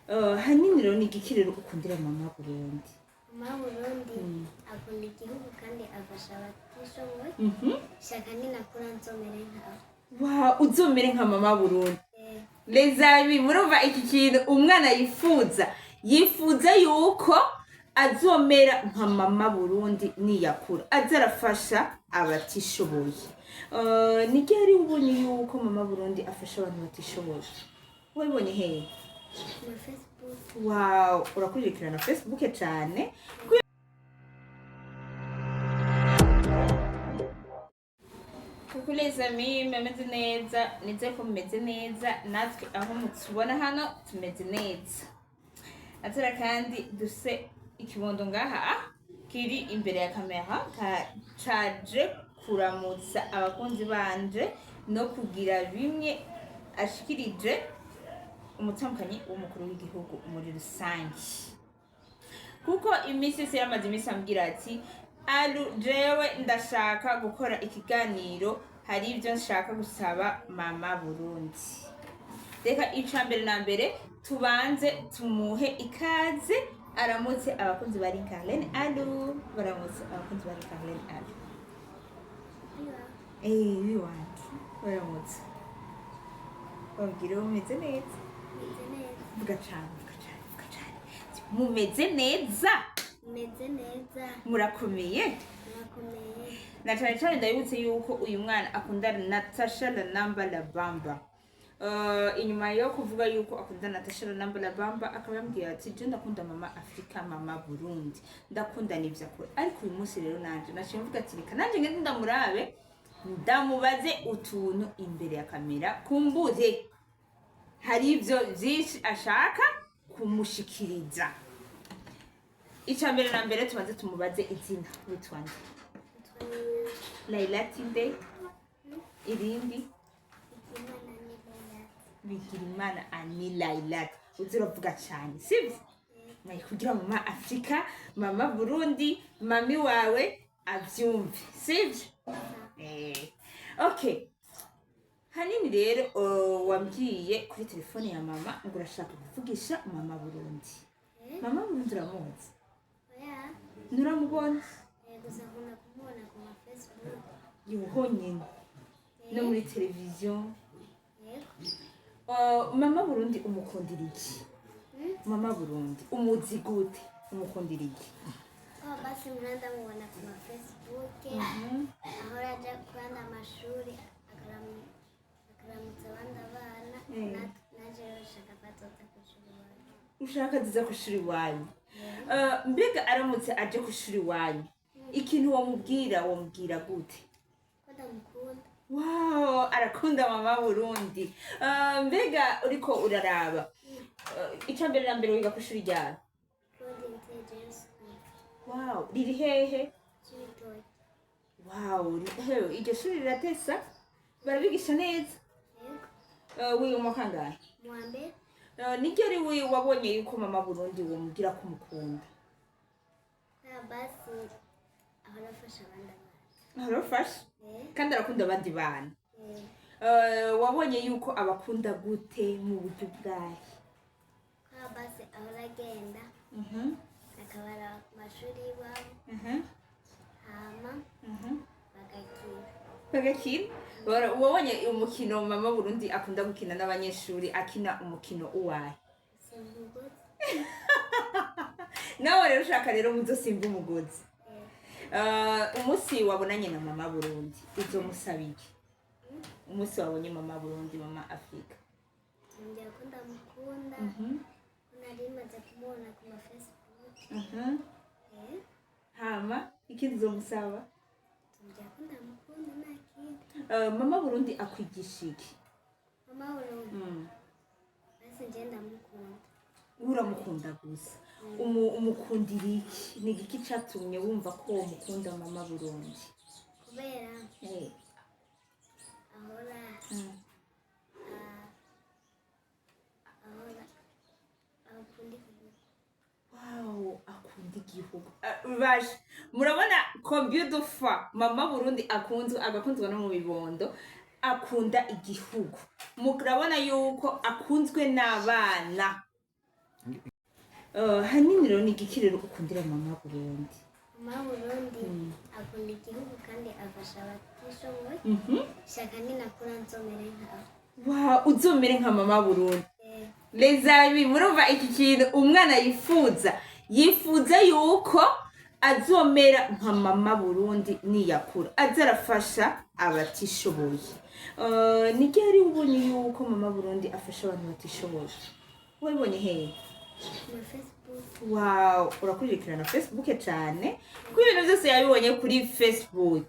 Hanini rero ni igiki rero ukundira Mama Burundi? Mama Burundi akunda igihugu kandi afasha abatishoboye. Shaka ninakura nzomere nkawe. Wow, uzomere nka Mama Burundi. Eh. Les amis, murumva iki kintu umwana yifuza, yifuza yuko azomera nka Mama Burundi niyakura, aza arafasha abatishoboye. Ni ryari ubonye yuko Mama Burundi afasha abantu batishoboye? Wabibonye hehe? Ku ma Facebook. Wow, urakurikirana Facebook cyane. Coucou les amis, mumeze neza? Nizere ko mumeze neza, natwe aho mutubona hano tumeze neza. Atera kandi duse ikibondo ngaha kiri imbere ya kamera caje kuramutsa abakunzi banje no kugira bimwe ashikirije umutambukanyi w'umukuru w'igihugu muri rusange, kuko iminsi yose yamaze iminsi ambwira ati: "Alu, jewe ndashaka gukora ikiganiro, hari ibyo nshaka gusaba Mama Burundi." Reka ica mbere na mbere tubanze tumuhe ikaze, aramutse abakunzi ba Carlene. Alu, baramutse abakunzi ba Carlene. Alu. Biba. Biwanje, baramutse, babwire mumeze neza. Meze neza. Vuga cane, vuga cane, vuga cane. Mumeze neza? Meze neza. Murakomeye? Murakomeye. Na cane cane ndabibutse yuko uyu mwana akunda Natasha Lanamba Labamba. Inyuma yo kuvuga yuko akunda Natasha Lanamba Labamba, akaba yambwiye ati: "Je ndakunda Mama Afrika, Mama Burundi, ndakunda n'ivyo akora." Ariko uyu munsi rero nanje naciye mvuga ati: "Reka nanje ngende ndamurabe, ndamubaze utuntu imbere ya kamera, kumbure hari ivyo vyinshi ashaka kumushikiriza." Ica mbere na mbere tubanze tumubaze izina. Witwa nde? Nitwa Laila Tinde, irindi? Ikimana ni Leila. Bigirimana Ani Lailat. Uzi uravuga cyane, sibyo? Naye kugira Mama Afrika, Mama Burundi, mami wawe abyumve, sibyo? Okay, hanini rero wambwiye kuri telefone ya mama ngo urashaka kuvugisha Mama Burundi. Eh? Mama Burundi uramuzi? Oya. Nturamubona? Gusa nkunda kumubona ku ma Facebook. Yuhonyene no muri televiziyo? Yego. Mama Burundi umukundira iki? Hmm? Mama Burundi umuzi gute? Umukundira iki? Oh, basi mpora ndamubona ku ma Facebook, ahora aja kuranda amashuri, akaramutsa abandi abana. Naje rero shaka ko azoza kw'ishuri iwacu. Ushaka aziza kw'ishuri iwanyu. Mbega aramutse aje kw'ishuri iwanyu, ikintu wamubwira, wamubwira gute? Ko ndamukunda. Wow, arakunda Mama Burundi. Mbega uriko uraraba, ica mbere na mbere wiga kw'ishuri ryawe? Claude Intelligence School. Wow, riri hehe? Cibitoke. Wow, hewe, iryo shuri riratesa, barabigisha neza? Yego. Wiga mu kangahe? Mu wa mbere. Ni ryari wabonye yuko Mama Burundi womubwira ko umukunda? Ah, basi ahora afasha abandi abana. Arafasha? Eh. Kandi arakunda abandi bana? Eh. Wabonye yuko abakunda gute, mu buryo bwahe? Ah, basi ahora agenda akabara ku mashuri y'iwabo, hama bagakina. Bagakina. Wabonye umukino Mama Burundi akunda gukina n'abanyeshuri, akina umukino uwahe? Simba umugozi. Nawe rero ushaka rero muzosimba umugozi? Eh. Umunsi wabonanye na Mama Burundi uzomusaba iki? Umunsi wabonye Mama Burundi, Mama Afrika. Nzomubwira ko ndamukunda, ko nari maze kumubona ku ma Facebook. Eh. Hama ikindi uzomusaba? Nzomubwira ko ndamukunda, nta kindi. Mama Burundi akwigisha iki? Mama Burundi, basi nje ndamukunda. Uramukunda gusa? Umukundira iki? Ni igiki catumye wumva ko womukunda Mama Burundi? Kubera ahora ahora akunda igihugu. Wow, akunda igihugu. Baje murabona combien de fois Mama Burundi akunzwe, agakunzwe no mu bibondo, akunda igihugu. Murabona yuko akunzwe n'abana. Hanini rero ni igiki rero ukundira mama Burundi? Mama Burundi akunda igihugu kandi afasha abatishoboye. Shaka ninakura nzomere nkawe. Wow, uzomere nka mama Burundi. Eh. Les amis, murumva iki kintu umwana yifuza yuko azomera nka mama Burundi niyakura, aza arafasha abatishoboye. Ni ryari ubonye yuko mama Burundi afasha abantu batishoboye? Wabibonye hehe? Muri Facebook. Wow, urakurikirana Facebook cyane, kuko ibintu byose yabibonye kuri Facebook.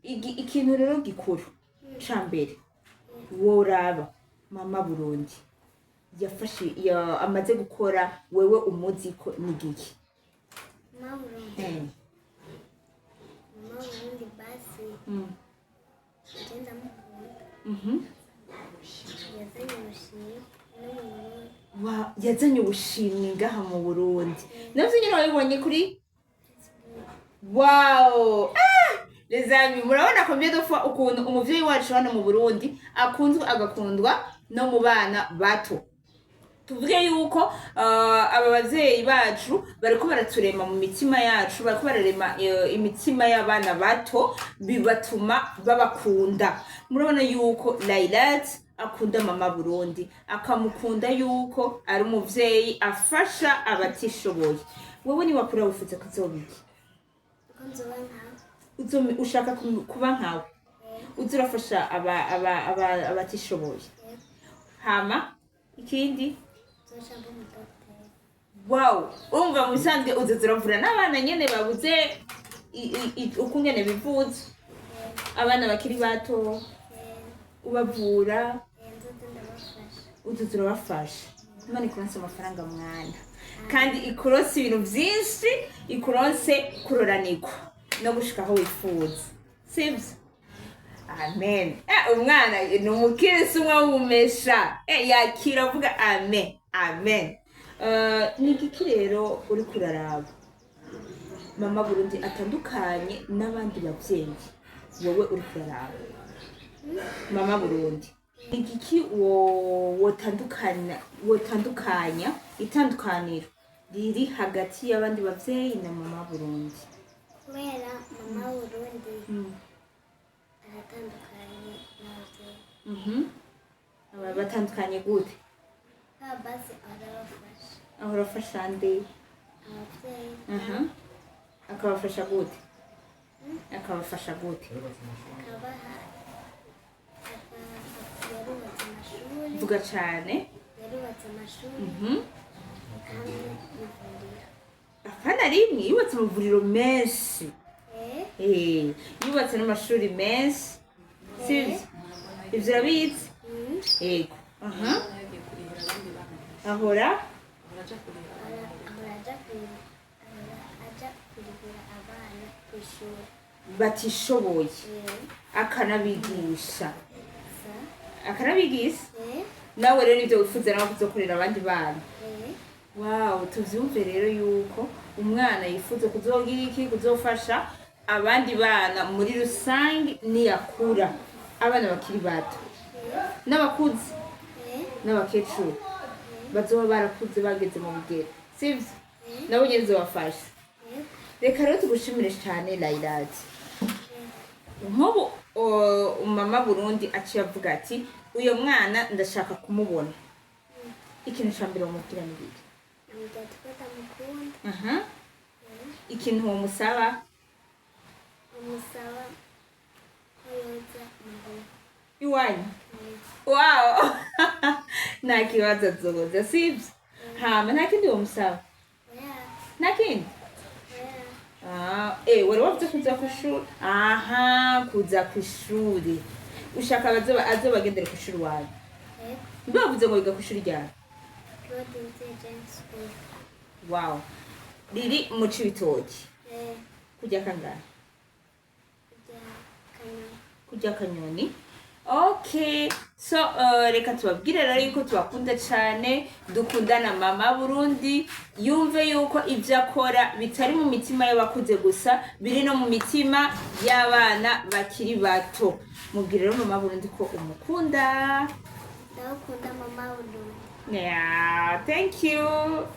Ikintu rero gikuru ca mbere woraba mama Burundi yafashe amaze gukora, wewe umuzi ko ni giki? Mama Burundi. Mama Burundi basi je ndamukunda. Yazanye ubushimwe no mu Burundi. Yazanye ubushimwe ngaha mu Burundi, navyo nyene wabibonye kuri Facebook. Wow! Ah! Les amis, murabona combien de fois ukuntu umuvyeyi wacu hano mu Burundi akunzwe, agakundwa no mu bana bato. Tuvuge yuko aba bavyeyi bacu bariko baraturema mu mitima yacu, bariko bararema imitima y'abana bato, bibatuma babakunda. Murabona yuko Lailat akunda mama Burundi, akamukunda yuko ari umuvyeyi afasha abatishoboye. Wewe niwakura wifuza kuzoba iki? Ko nzoba nkawe. Ushaka kuba nkawe? Eh. Uza urafasha abatishoboye? Yego. Hama ikindi? Nzoca mba umudogiteri. Wow, urumva mu bisanzwe uza uravura n'abana nyene babuze ukungene bivuza, abana bakiri bato? Eh. Ubavura? Eh, nzoza ndabafasha. Uza urabafasha. Imana ikuronse amafaranga mwana, kandi ikuronse ibintu vyinshi, ikuronse kuroranirwa no gushika aho wifuza, sivyo? Amen. Umwana ni umukirisi umwe w'umumesha. Yakira avuga amen amen. Ni igiki rero uri kuraraba mama Burundi atandukanye n'abandi bavyeyi? Wowe uri kuraraba mama Burundi, ni igiki wotandukanya, itandukaniro riri hagati y'abandi bavyeyi na mama Burundi? Kubera mama Burundi aratandukanye n'ababyeyi. Aba batandukanye gute? Ba basi arabafasha. Ahora afasha nde? Ababyeyi. Aha. Akabafasha gute? Akabafasha gute? Akabaha, yarubatse amashuri. Vuga cane. Yarubatse amashuri hamwe n'ivuriro. Akana rimwe, yubatse amavuriro menshi. Eh. Yubatse n'amashuri menshi, sivyo? Ivyo urabizi? Mm. Yego. Aha, ahora Ahora aja kurihira abana ku ishuri. Batishoboye. Eh. Akanabigisha. Sa. Akanabigisha. Eh. Nawe rero nivyo wifuza nawe kuzokorera abandi bana? Eh. Wow, tuvyumve rero yuko umwana yifuza kuzogira iki? Kuzofasha abandi bana muri rusange niyakura, abana bakiri bato n'abakuze Eh. n'abakecuru bazoba barakuze bageze mu bigero, sivyo? Nabo nyene bizobafasha. Eh. Reka rero tugushimire cane, Lailati. Nk'ubu mama Burundi aciye avuga ati uyo mwana ndashaka kumubona, ikintu ca mbere wamubwira ni iki? Namubwira ati ko ndamukunda. Aha. Ikintu womusaba? Amusaba ko yoza mu rugo. Iwanyu? Wow, nta kibazo, azoza, sivyo? Hama nta kindi womusaba? Oya. Nta kindi? Oya. Ah, wari wavuze kuza kw'ishuri. Aha, kuza kw'ishuri, ushaka azobagendere kw'ishuri wawe? Yego. Mbe wavuze ngo wiga kw'ishuri ryawe? Claude Intelligence School. Wow, riri mu Cibitoki? Eh. Kurya kangahe? Kujya Kanyoni. Kurya Kanyoni. Okay, so reka tubabwire rero yuko tubakunda cyane, dukundana mama Burundi, yumve yuko ibyo akora bitari mu mitima y'abakuze gusa, biri no mu mitima y'abana bakiri bato. Mubwire rero mama Burundi ko umukunda. Ndabakunda mama Burundi. Yeah, thank you.